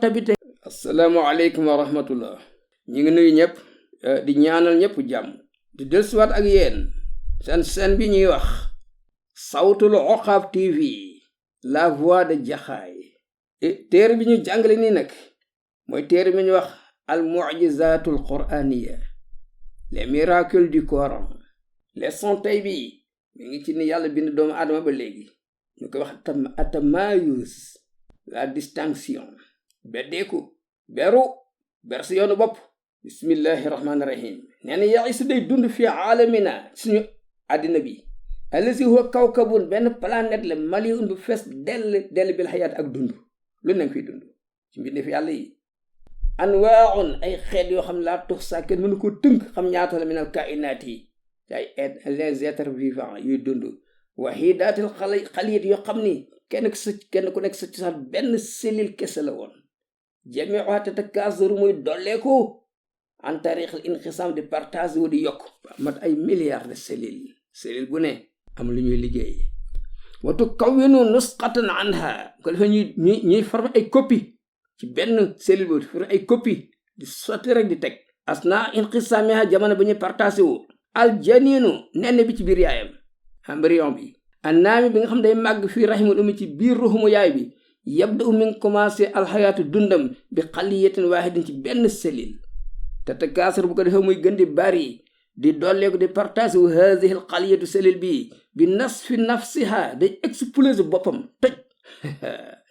tabite asalaamaaleykum wa rahmatullah ñi ngi nuyu ñëpp di ñaanal ñëpp jàmm di dellusiwaat ak yéen seen bi ñuy wax Sawtul Uqab TV la voix de Jaxaay téere bi ñu jàngale nii nag mooy téere bi ñu wax al mu'jizatul qur'aniya les miracles du Coran leçon tey bi mi ngi ci ni yàlla bind doomu aadama ba léegi ñu koy wax atamayus la distinction beddeeku beru ber si yoonu bopp bismillahi rahmaani rahim nee na ya'isu day dund fi aalamina suñu àddina bi allazi huwa kawkabun benn planète la maliun bu fees dell bil xayaat ak dund lu nekk fiy dund ci mbindeef yàlla yi anwaaun ay xeet yoo xam laa tux sa kenn mënu ko tënk xam ñaata la minal kainaat yi ay les êtres vivants yuy dund wahidaatil xaliyat yoo xam ni kenn ku nekk sa cosaan benn cellule kese la woon jamiuha tatakasaru muy dolleeku en tariqil inqisam di partage wu di yokk mat ay milliards de cellule bu ne am lu ñuy liggéey watu kawwinu nusqatan anha ko defee ñuy former ay copie ci benn cellule bu former ay copie di sotti rek di teg asna inqisamiha jamono bu ñuy partage wu aljaninu nenn bi ci biir yaayam embryon bi annaami bi nga xam day màgg fii rahimul ummi ci biir ruhumu yaay bi yabda mi ngi commencé alxayaatu dundam bi xaliyatin waahidin ci benn cellule te takaasar bu ko defee muy gën di bari di dolleeku di partage wu haadihi al xaliyatu cellule bi nasfi nafsiha day exploser boppam tëj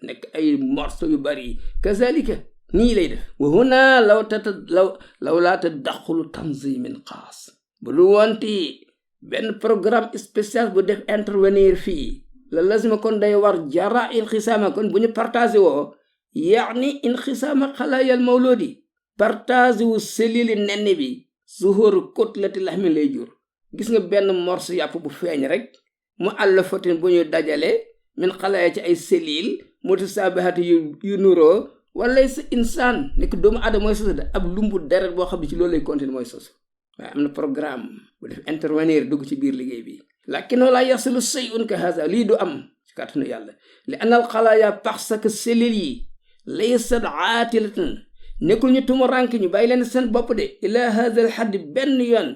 nekk ay morceaux yu bari kazalika nii lay def wa huna law laa tadaxulu tanzimin xaas bu lu wonti benn programme spécial bu def intervenir fii la lazima kon day war jara inxisaama kon bu ñu partagé woo yaani inxisaama xalaayal mawludi partagé wu cellule nenn bi zuhuru kotlati laxmi lay jur gis nga benn morceau yàpp bu feeñ rek mu àll fotin bu ñu dajale min xalaaya ci ay cellule mutasabihati yu nuroo wala sa insaan nekk doomu aadama mooy sosu ab lumbu deret boo xam ne ci loolu lay continuer mooy sosu waaye am na programme bu def intervenir dugg ci biir liggéey bi lakinoo laa yasilu shay'un ka haza lii du am ci kàttanu yàlla li anal xalaaya parce que cellules yi laysat aatilatan nekkul ñu tumu rànk ñu bàyyi leen seen bopp de ila haza al hadd benn yoon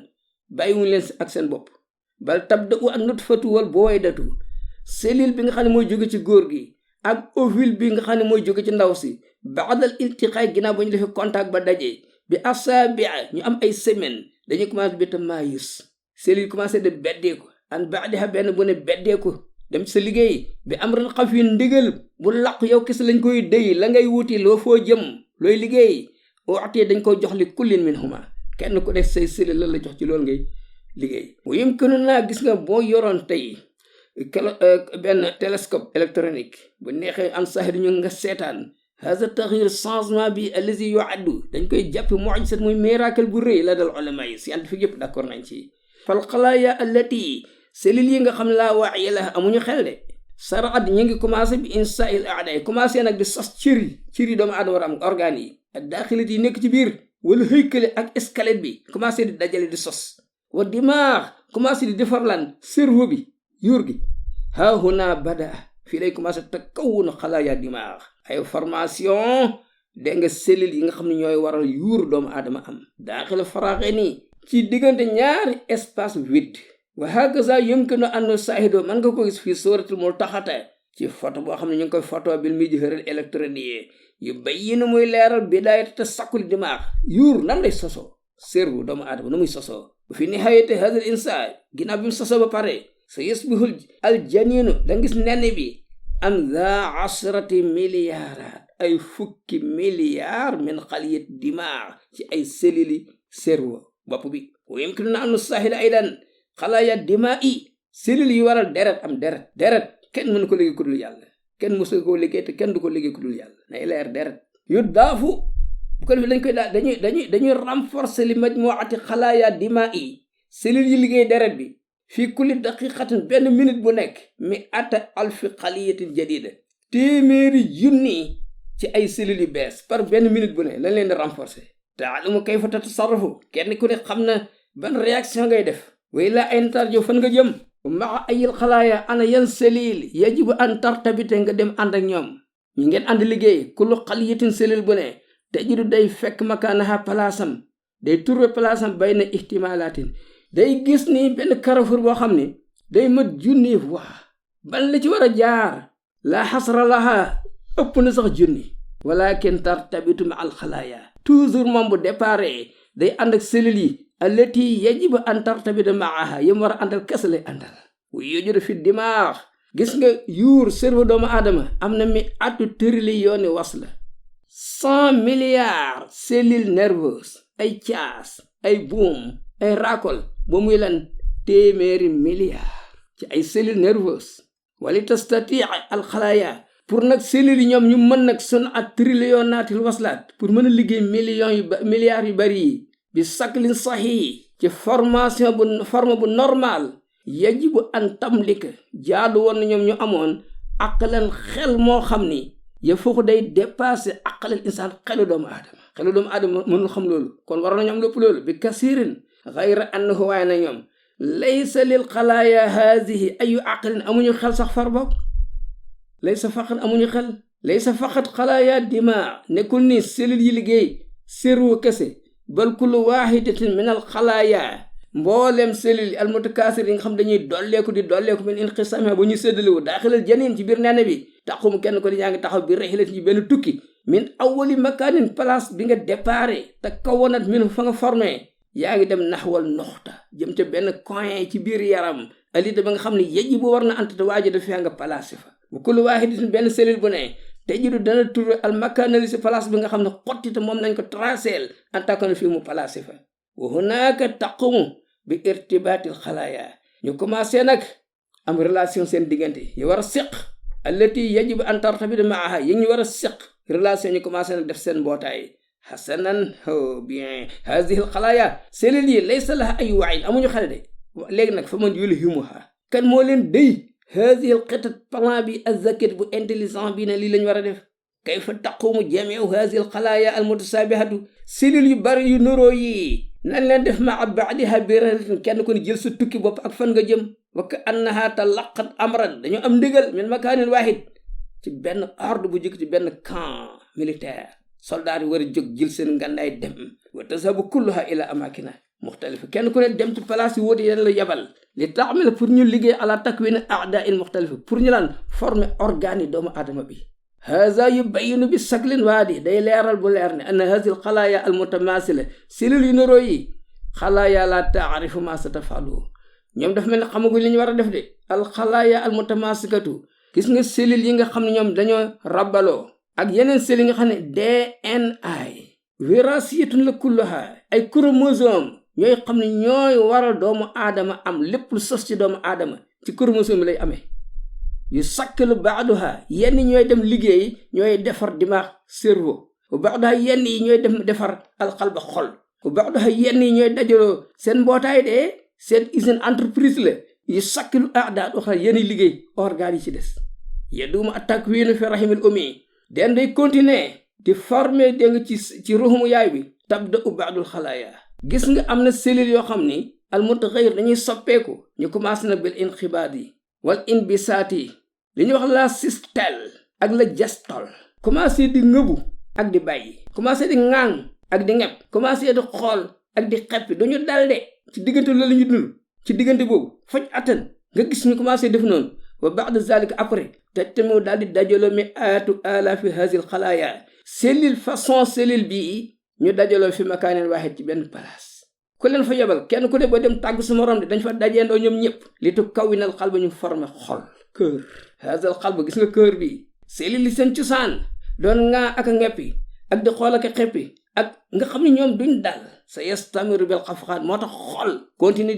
bàyyiwuñu leen ak seen bopp bal tabda'u ak nutfatu wal buwaydatu cellule bi nga xam ne mooy jóge ci góor gi ak ovule bi nga xam ne mooy jóge ci ndaw si ba'dal iltiqaay ginnaaw ba ñu defee contact ba daje bi asaabi'a ñu am ay semaine dañuy commencé bi tamayus cellule commencé de beddeeku an ba'daha benn bu ne beddeeku dem ci sa liggéey bi amran xafiin ndigal bu làqu yow kese lañ koy déy la ngay wuti loo foo jëm looy liggéey waxtee dañ koy jox li kullin minhuma kenn ku def say cellule la jox ci loolu ngay liggéey mu yumkinu naa gis nga boo yoroon tey benn télescope électronique bu neexee am sahir ñu nga seetaan haza taxir changement bi allazi yuaddu dañ koy jàpp mu'jizat muy miracle bu rëy la dal ulama yi scientifique yëpp d'accord nañ ci fal xalaaya allati cellules yi nga xam laa waaye la amuñu xel de saraat ñu ngi commencé bi insail aada yi commencé nag di sos cëri doomu aadama war am organes yi ak daaxilit yi nekk ci biir wala hëykale ak squelette bi commencé di dajale di sos wa dimaax commencé di defar lan cerveau bi yuur gi ha huna bada fii lay commencé takawun xalaaya dimaax ay formation dégg nga cellules yi nga xam ne ñooy waral yuur doomu aadama am daaxil faraaxe nii ci diggante ñaari espace vide wa hakaza yumkinu an sahido man nga ko gis fii suratul multaxata ci photo boo xam ne ñu ngi koy photo bil mijhar électronique yu bayyinu muy leeral bidaayat te sakkul dimaax yuur nan lay sosoo cerveau doomu aadama nu muy sosoo bu fi nihayati hadal insaan ginnaaw bi mu sosoo ba pare sa yusbihul aljaninu da nga gis nenn bi am za asrati milliards ay fukki milliards min xaliyat dimaax ci ay cellules cerveau bopp bi wa yumkinu na anu sahila aydan xalaaya dimaa i cellules yi waral deret am deret kenn mënu ko liggéey ku dul yàlla kenn mësu ko liggéey te kenn du ko liggéey ku dul yàlla nay leer deret yu daafu bu ko defee dañ koy daal dañuy renforcer li majmuati xalaaya dimaa i cellules yi liggéey deret bi fii kulli daqiqatin benn minute bu nekk mi ata alfi xaliyatin jadida téeméeri junni ci ay cellules yu bees par benn minute bu ne lañ leen di renforcer taalamu kayfa tatasarrafu kenn ku ne xam na ban réaction ngay def way laa ay tarjo fan nga jëm maa ayil xalaaya ana yan cellule yajibu an tartabite nga dem ànd ak ñoom ñu ngeen ànd liggéey kullu xaliyatin cellule bu ne tajidu day fekk makaanaha palaasam day trouver palaasam bayna ihtimalatin day gis ni benn carrefour boo xam ni day mat junni waa ban la ci war a jaar la xasra laha ëpp na sax junni walakin tartabitu ma alxalaaya toujours moom bu déparé day ànd ak cellules yi allati yajibu an tartabita maaha yam war a àndal kese lay àndal wu yojudu fi dimaax gis nga yuur cerveau doomu aadama am na mi atu trillion wasla 100 milliards cellules nerveuses ay caas ay buum ay raakol ba muy lan téeméeri milliards ci ay cellules nerveuses wali tastati alxalaaya pour nag cellules yi ñoom ñu mën nag sun at trillionaatil waslaat pour mën a liggéey milliards yu bari yi bi saklin sahi ci forme bu normal yajibu an tamlika jaadu woon na ñoom ñu amoon aqlan xel moo xam ni ya foofu day dépassé aqalal insaan xelu doomu aadama mënul xam loolu kon waroon na ñoom lépp loolu bi kasirin xayra annahu waaye na ñoom laysa lil xalaaya haadihi ayu aqlin amuñu xel sax far bokk laysa faqat xalaaya dima nekkul ni cellules yi liggéey cerveau kese bal kullu waahidatin min al xalaaya mboolem cellules yi al mutakaasir yi nga xam dañuy dolleeku min inqisamiha bu ñu séddalewu daaxilal janin ci biir nene bi taxum kenn ko di ñaa ngi taxaw bi rexilat ci benn tukki min awali makaanin place bi nga déparé te kawanat min fa nga formé yaa ngi dem naxwal noxta jëm ca benn coin ci biir yaram alita ba nga xam ne yeji bu war na antata waajo dafee nga placé fa bu kullu waahidatin benn cellule bu ne te jidu dana trouver al makaanali si place bi nga xam ne xottite moom nañ ko traceel en tant que fii mu placé fa wa hunaaka taqumu bi irtibaatil xalaaya ñu commencé nag am relation seen diggante yi war a séq allati yajibu an tartabita maaha yi ñu war a séq relation ñu commencé nag def seen mbootaay hasanan bien hadihi al xalaaya cellules yi laysa laha ay waayin amuñu xel de léegi nag fa man yulhimuha kan moo leen dey hadihi al xitat plan bi azakit bu intelligent bi ne lii lañ war a def kayfa taqumu jamiu hadihi al xalaaya al mutasaabihatu cellules yu bari yu nuroo yi nan leen def ma baadiha bi relatin kenn ko ni jël sa tukki bopp ak fan nga jëm wa ka annaha talaqat amran dañoo am ndigal min makaanin waahid ci benn ordre bu jëkk ci benn camp militaire soldat yi war a jóg jël seen ngandaay dem wa tasabu kulluha ila amakina muxtalifa kenn ku ne dem ci place yi wóote yeen la yebal li taxamil pour ñu liggéey ala takwin aada in muxtalifa pour ñu laan former organe yi doomu aadama bi haza yubayinu bi saklin waadi day leeral bu leer ne anna hazi al xalaaya al mutamasila cellules yu nuroo yi xalaaya la taarifu ma satafalu ñoom dafa mel ne xamaguñ li ñu war a def de al xalaaya al mutamasikatu gis nga cellules yi nga xam ne ñoom dañoo rabbaloo ak yeneen cellules yi nga xam ne DNA wirasiyatun la kulluha ay chromosome ñooy xam ne ñooy waral doomu aadama am lépp lu sos ci doomu aadama ci chromosome lay amee yu sakkalu baaduha yenn ñooy dem liggéey ñooy defar dimaax cerveau bu baaduha yenn yi ñooy dem defar alxalba xol bu baaduha yenn yi ñooy dajaloo seen mbootaay de seen usine entreprise la yu sakkalu aada doxa yenn liggéey organes yi ci des yeduma attaque wiinu fi rahimil umi den day continuer di former dégg nga ci ruuxumu yaay bi tabda u baadul xalaaya gis nga am na cellules yoo xam ni al mutaxayyir dañuy soppeeku ñu commencé na bil inxibaat yi wal inbisaat yi li ñuy wax la système ak la gestol commencé di ngëbu ak di bàyyi commencé di ŋaaŋ ak di ŋepp commencé di xool ak di xeppi duñu dal de ci diggante loolu ñu dund ci diggante boobu faj attan nga gis ñu commencé def noonu wa ba'da zalika après te temu daal di dajaloo mi aatu alaafi hasil xalaaya cellule façon cellule bii ñu dajaloo fi makaanin waaxid ci benn place ku leen fa yebal kenn ku ne boo dem tàgg sa morom de dañ fa dajeendoo ñoom ñëpp li tu kawinal xal ba ñu formé xol kër hasil xal ba gis nga kër bi cellule yi seen cosaan doon ngaa ak a ngeppi ak di xool ak a xeppi ak nga xam ne ñoom duñ dal sa yastamiru bil xafxaat moo tax xol continue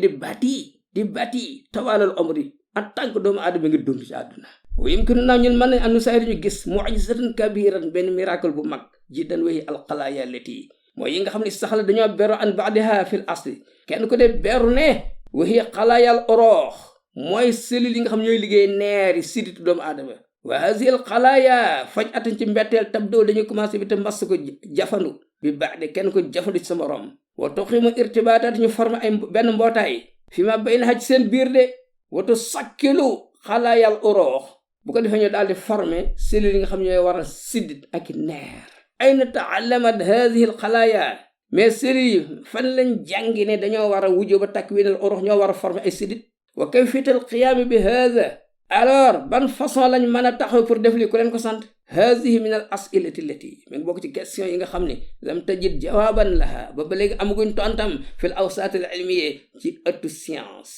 di bati tawaalal omri en tant que doomu aadama ngi dund ci àdduna wa yumkinu naa ñun mën nañ annu sayri ñu gis mu'jizatan kabiran benn miracle bu mag jiddan wahi alxalaaya lati mooy yi nga xam ne saxla dañoo beru an baadiha fil asli kenn ko de beru ne wahi xalaayal oroox mooy cellules yi nga xam ñooy liggéey neeri siditu doomu aadama wa hasil xalaaya faj atan ci mbetteel tabdoo dañuy commencé bi te mas ko jafandu bi baade kenn ko jafandu ci sa morom wa tuqimu irtibaataat ñu formé ay benn mbootaay fi ma bayna ci seen biir de watu sakkilu xalaayal oroox bu ko defee ñu daal di former cellules yi nga xam ñooy war a siddit ak neer ayna taallamat hadihi al xalaaya mais cellules yi fan lañ jàngi ne dañoo war a wujjo ba takwinal urux ñoo war a former ay siddit wa kayfiyatul qiyaam bi hada alors ban façon lañ mën a taxaw pour def li ku leen ko sant hadihi min al asilati allati min bokk ci question yi nga xam ne lam tajid jawaaban laha ba léegi amaguñ tontam fil awsaat al ilmiya ci ëttu science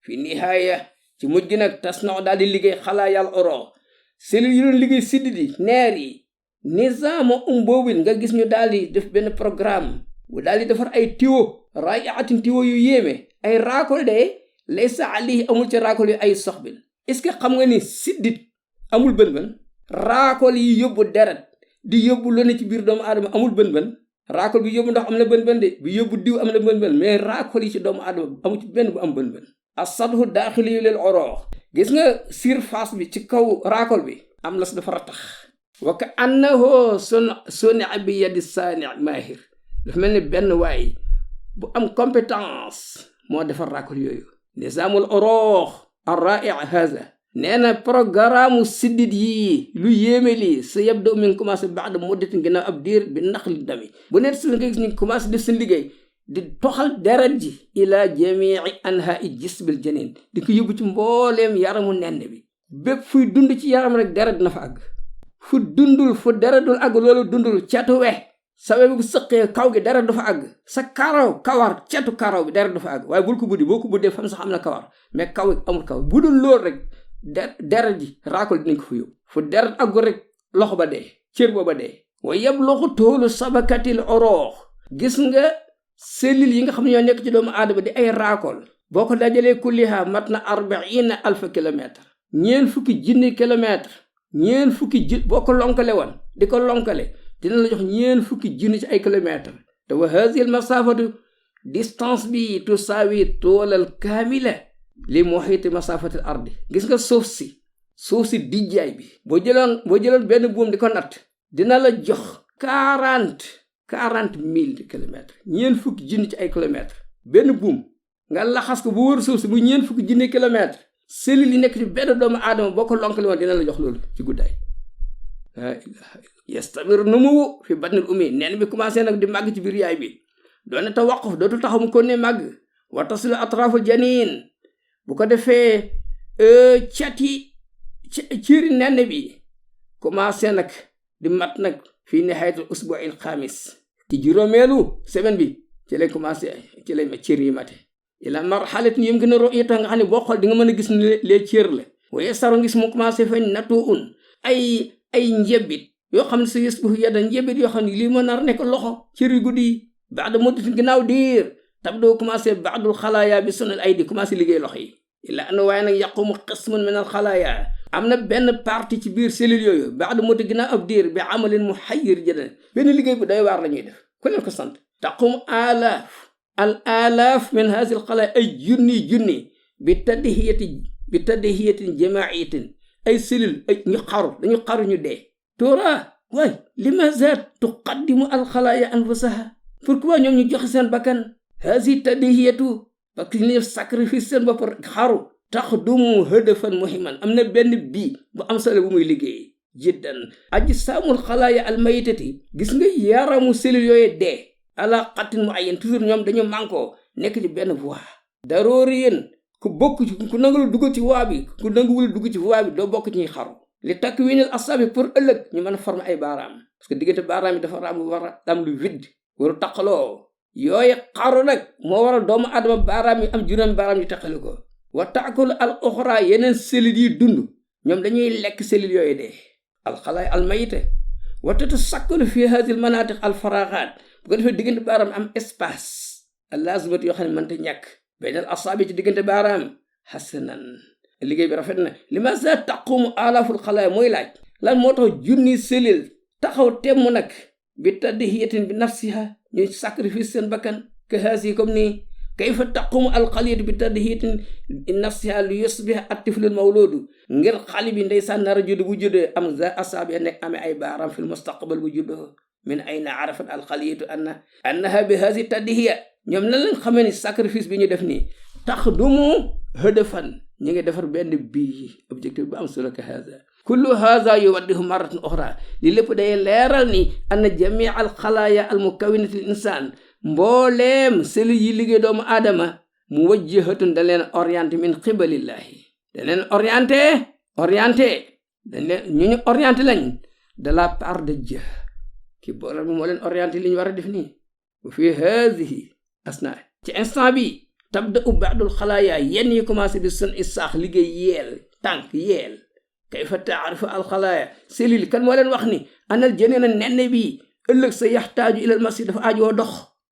fi nihaaya ci mujj gi nag tasnoo daal di liggéey xalaayal oro cellules yi doon liggéey siddit yi neer yi nizaama boobin nga gis ñu daal di def benn programme bu daal di defar ay tiwo raayatin tiwo yu yéeme ay raakol de laysa alayhi amul ci raakol yu ay soxbin est-ce que xam nga ni siddit amul bën-bën raakol yi yóbbu deret di yóbbu lu ne ci biir doomu aadama amul bën-bën raakol bi yóbbu ndox am na bën-bën de bi yóbbu diw am na bën-bën mais raakol yi ci doomu aadama amul ci benn bu am bën-bën asadhu daaxili yu leel oroox gis nga surface bi ci kaw raakol bi am la su dafa rattax wa ka annahu suni'a bi yadi saani' maahir dafa mel ni benn waay bu am compétence moo defar raakol yooyu nizaamul oroox ar-raa'i' haza nee na programme siddit yi lu yéeme lii sa yabda min commencé ba'da muddatin ginnaaw ab diir bi naqli dami bu nekk si nga gis ñu commencé def seen liggéey di toxal deret ji ila jamii anha'i jisbil janin di ko yóbbu ci mbooleem yaramu nenn bi bépp fuy dund ci yaram rek deret dina fa àgg fu dundul fu deretul àgg loolu dundul catu we sa we bu sëqee kaw gi deret du fa àgg sa kawar catu karaw bi deret du fa àgg waaye bul ko buddi boo ko buddee fam sax am na kawar mais kaw amul kaw bu dul loolu rek deret ji raakol dinañ ko fa yóbbu fu deret àggu rek loxo ba dee cër booba dee wa yabluxu toolu sabakatil oroox gis nga cellules yi nga xam ne ñoo nekk ci doomu aadama di ay raakol boo ko dajalee kulliha mat na 40,000 kilomètres 40,000 kilomètres 40,000 boo ko lonkale woon di ko lonkale dina la jox 40,000 ci ay kilomètres te wa hazihi al masafatu distance bi tusaawi toolal kaamila li muhiti masafatil ardi gis nga suuf si dijjaay bi boo jëloon benn buum di ko natt dina la jox 40,000 kilomètres 40,000 ci ay kilomètres benn buum nga laxas ko bu wër suuf si bu 40,000 kilomètres cellules yi nekk ci benn doomu aadama boo ko lonkale woon dina la jox loolu ci guddaay la ilaha illa yastamir numu fi batnil ummi neen bi commencé nag di màgg ci biir yaay bi doona tawaquf dootul taxaw mu ko ne màgg wa tasilu atraful janin bu ko defee ciiri nenn bi commencé nag di mat nag fii nihayatul usbu'il xaamis ci juróomeelu semaine bi ci lay commencé ci lay cër yi mate ila marhalatin yim gën a ru'yata nga xam ne boo xool di nga mën a gis ne les cër la waaye saro ngis mu commencé fañ natuun ay njebit yoo xam ne sa yës bu yadda njebit yoo xam ne lii mën a nekk loxo cër yu guddi yi ba'da muddatin ginnaaw diir tab doo commencé ba'dul xalaaya bi sunal aydi commencé liggéey loxo yi ila ana waaye nag yaqumu qismun min al xalaaya am na benn partie ci biir cellules yooyu ba'da muddatin ginnaaw ab diir bi amalin muhayyir jiddan benn liggéey bu doy waar la ñuy def ku leen ko sant taqum alaaf min haazil xalaaya ay junni bi tadhiyatin jamaa'iyatin ay cellules ay dañu xaru ñu dee tora waay limaza tuqaddimu al xalaaya anfusaha pourquoi ñoom ñu joxe seen bakkan hazi tadhiyatu parce que ñu def sacrifice seen bopp xaru taxdumu hadafan muhimman am na benn bii bu am solo bu muy liggéey jiddan ajsaamul xalaaya al maytati gis nga yaramu cellules yooyu dee ala xatin muayyan toujours ñoom dañu mànkoo nekk ci benn voie darooriyen ku bokk ci ku nangul dugg ci voie bi ku nanguwul dugg ci voie bi doo bokk ci ñuy xaru li takwinil asabi pour ëllëg ñu mën a former ay baaraam parce que diggante baaraam yi dafa war a am lu vide waru taqaloo yooyu xaru nag moo waral doomu adama baaraam yi am juróomi baaraam yu taqali ko wa taakul al uxra yeneen cellules yi dund ñoom dañuy lekk cellules yooyu dee alxalaay almayita wa tatasakkalu fi hadhihi al manatiq al faraxaat bu ko defee diggante baaraam am espace allazimat yoo xam ne mënta ñàkk baynal asaabi ci diggante baaraam hasanan liggéey bi rafet na limaza taqumu alaaful xalaaya mooy laaj lan moo tax junni cellule taxaw temm nag bi tadhiyatin bi nafsiha ñuy sacrifice seen bakkan ka haasi comme nii kayfa taqumu alxaliyatu bi tadhiyatin bi nafsiha li yusbiha at-tiflul mawludu ngir xale bi ndeysaan nar a judd bu juddee am za asaabi nekk amee ay baaraam fil mustaqbal bu juddoo min ayna arafat alxaliyatu annaha bi haasi tadhiya ñoom nan lañ xamee ni sacrifice bi ñu def nii tax du mu hëdëfan ñi ngi defar benn bii objectif bu am solo ka haza kullu haza yuwaddihu marratan ukhra li lépp day leeral ni anna jamii al xalaaya al mukawinati l insaan mbooleem seli yi liggéey doomu aadama mu wajjihatun da leen orienté min qibalillahi da leen orienté dañ leen ñu orienté lañ de la part de Dieu ki borom bi moo leen orienté li ñu war a def nii wa fi haadihi asna ci instant bi tabda u baadul xalaaya yenn yi commencé bi sun isaax liggéey yeel tànk yeel kayfa taarifu al xalaaya selil kan moo leen wax ni anal jëneen a nenne bi ëllëg sa yaxtaaju ilal masjid dafa aajoo dox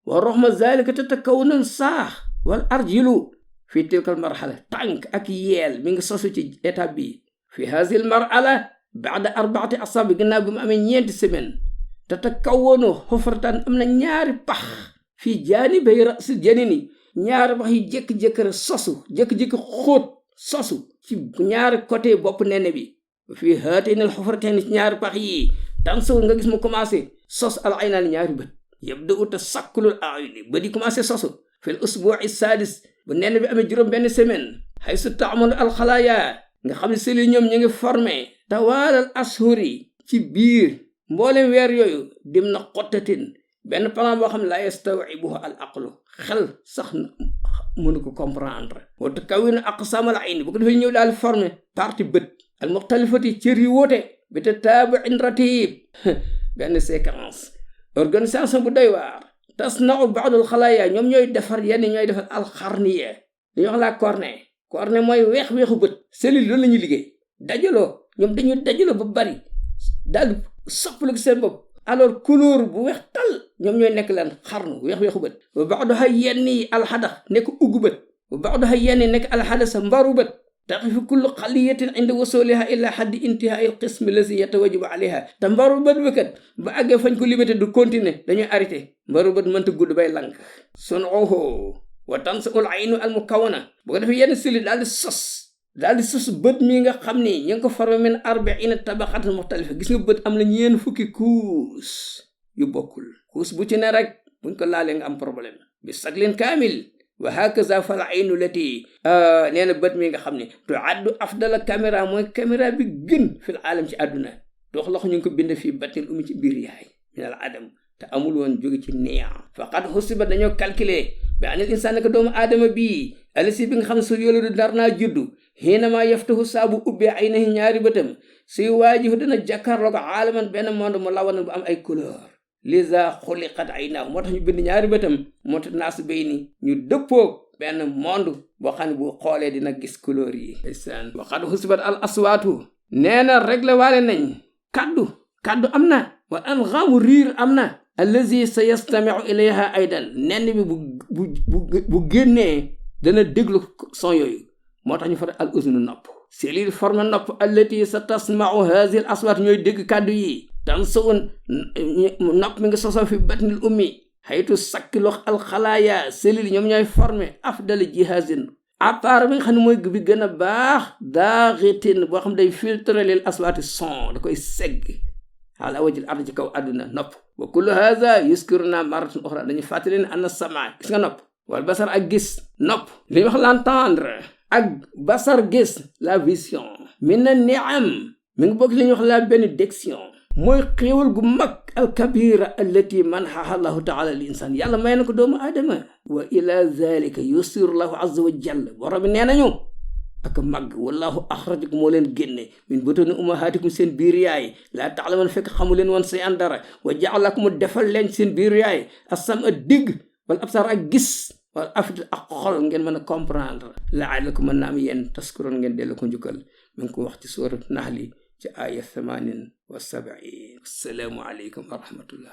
wa roxma zalika tatakawunan saax wal arjilu fi tilkal marxala tànk ak yeel mi ngi sosu ci étape bi fi haazil marxala baada 4 asaabi gannaaw bi mu amee 9 semaine tatakawunu xufratan am na ñaari pax fii jaanibay rasil janini ñaari pax yu jékki-jékki sosu jékki-jékki xóot sosu ci ñaari côté bopp nene bi fii haataynil xufratayn ci ñaari pax yi tansul nga gis mu commencé sos al aynaan ñaari bët yabda'u tasakkulul a'yuni ba di commencé sosu fil usbu'i sadis bu nene bi amee juróom benn semaine haysu ta'malu al xalaaya nga xam ne seli ñoom ñu ngi formé tawaalal ashuri ci biir mboolem weer yooyu dim na xottatin benn plan boo xam ne la yastawibuhu al aqlu xel sax na mënu ko comprendre wa takawinu aqsamal ayni bu ko defee ñëw daal formé partie bët al muxtalifati cër yu wóote bi tataabu'in ratib benn séquence organisation bu doy waar tasna'u ba'dul xalaaya ñoom ñooy defar ñooy defar alxarniya dañuy wax la cornée mooy weex-weexu bët cellule loolu la ñuy liggéey dajaloo ñoom dañuy dajaloo ba bari daal sopplu seen bopp alors couleur bu weex tal ñoom ñooy nekk lan xarnu weex-weexu bët wa ba'daha yenn yi alxadax nekk uggu bët wa ba'daha yenn yi nekk alxadasa mbaru bët taqifu kullu xaliyatin inda wasuliha ila xaddi intihai al qism lazi yatawajabu alayha te mbaru bët bëkkat ba àggee fañ ko limité du continuer dañuy arrêté mbaru bët mënta gudd bay lang sunuhu wa tansul aynu al mukawana bu ko defee yenn sili daal di sos bët mi nga xam ni ñu ngi ko formé min 40 tabaqatan muxtalifa gis nga bët am na ñeen fukki kuus yu bokkul kuus bu ci ne rek buñ ko laalee nga am problème bi saglin kaamil wa hakaza fal aynu lati nee na bët mi nga xam ne tu addu afdala caméra mooy caméra bi gën fil aalam ci àdduna dox loxo ñu ngi ko bind fii batnil ummi ci biir yaay minal adam te amul woon jóge ci néant faqad xusiba dañoo calculer bi anil insaan naka doomu aadama bii alisi bi nga xam ne su yoolu du nar naa juddu xiinama yaftahu saabu ubbee ay nahi ñaari bëtam suy waajihu dana jàkkaarloo ko aalaman benn monde mu lawanan bu am ay couleur liza xuliqat aynaahu moo tax ñu bind ñaari bëtam moo tax naas bay ni ñu dëppoo benn monde boo xam ne bu xoolee dina gis couleur yi ndeysaan waxad xusibat al aswaatu nee na réglé waale nañ kaddu am na wa anghaamu riir am na allazi sa yastamiu ilayha aydan nenn bi bu génnee dana déglu son yooyu moo tax ñu fa al uzunu nopp selil forme nopp allati sa tasmau haazil aswaat ñooy dégg kàddu yi tan suun nopp mi ngi soso fi batnil ummi xaytu sakkilox alxalaaya selil ñoom ñooy formé afdal jihazin appareil bi nga xam ne mooy bi gën a baax daaxitin boo xam day filtre lil aswaati son da koy segg ala wajil ard ci kaw àdduna nopp wa kullu haza yuskiruna maratan uxra dañu fàttali ne anna sama gis nga nopp wal basar ak gis nopp li wax l'entendre ak basar gis la vision min na ni'am mi ngi bokk li ñuy wax la bénédiction mooy xéewal gu mag alkabira allati manhaha allahu taala al insan yàlla may na ko doomu aadama wa ila zalika yusiru lahu azza wa jalla borom bi nee nañu ak mag wallahu axrajakum moo leen génne min butuni ummahatikum seen biir yaay laa taalaman fekk xamu leen woon say an dara wa jaalakum mu defal leen seen biir yaay asam a digg wala absar ak gis wala afid ak xol ngeen mën a comprendre laalakum mën naa am yéen taskuroon ngeen dellu ko njukkal mi ngi ko wax ci suurat Nahl ci aaya 78 assalaamu aleykum wa rahmatullah